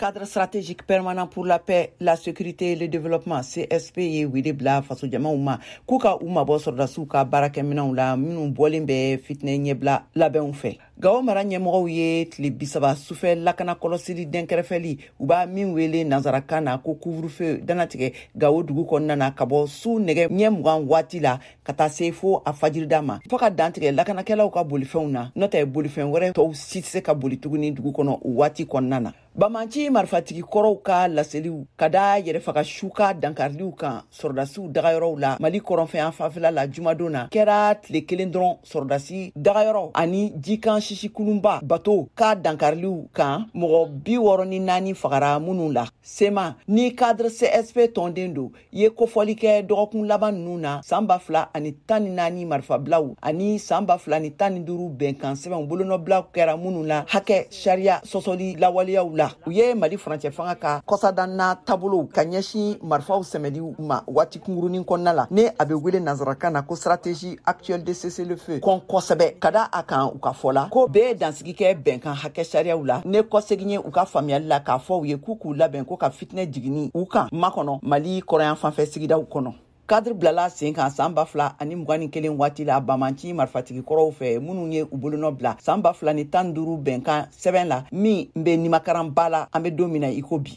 Cadre stratégique permanent pour la paix, la sécurité et le développement, CSP, ye wele bila fasojamaw ma k'u ka u mabɔ sɔrɔdasiw ka baarakɛminɛnw la minnu bɔlen bɛ fitinɛ ɲɛbila labɛnw fɛ. Gawo mara ɲɛmɔgɔw ye tile 30 sufɛ lakana kɔlɔsili dɛnkɛrɛfɛli, u b'a min wele nansarakan na ko couvre-feu, danatigɛ Gawo dugu kɔnɔna na ka bɔ su nɛgɛ ɲɛ 20 waati la ka taa se fo a fajirida ma, fɔɔ ka dantigɛ lakanakɛlaw ka bolifɛnw na, n'o tɛ bolifɛn wɛrɛ tɔw si tɛ se ka boli tuguni dugu kɔnɔ o waati kɔnɔna na. Bamanci marifatigi kɔrɔw ka laseliw ka da yɛrɛfaga su ka dankariliw kan sɔrɔdasiw dagayɔrɔw la Mali kɔrɔnfɛyan fanfɛla la jumadon na, kɛra tile kelen dɔrɔn sɔrɔdasi dagayɔrɔ ani jikan sisikulunba bato ka dankariliw kan, mɔgɔ 64 fagara minnu la. Sema ni cadre CSP tɔnden don ye kofɔli kɛ dɔgɔkun laban ninnu na, san 2014 marifabilaw ani san 2015 bɛnkan sɛbɛnw bolonɔbilaw kɛra minnu la hakɛ sariya sɔsɔli lawaleyaw la, u ye Mali furancɛ fanga ka kɔsadanna taabolow ka ɲɛsin marifaw sɛmɛliw ma waati kunkurunin kɔnɔna la, ne a bɛ wele nansarakan na ko stratégie actuelle de cessez-le-feu, kɔn kosɛbɛ ka da a kan. U ka fɔ la ko bɛɛ dansigi kɛ bɛnkan hakɛ sariyaw la, ne kɔsegin ye u ka faamuyali la k'a fɔ u ye k'u k'u labɛn ko ka fitinɛ jiginni u kan makɔnɔ Mali kɔrɔyan fanfɛ sigidaw kɔnɔ. Cadre bilala sen kan san 2021 waati la bamanci marifatigi kɔrɔw fɛ minnu ye u bolonɔ bila san 2015 bɛnkan sɛbɛn la min bɛ nimakaranba la an bɛ don min na i ko bi.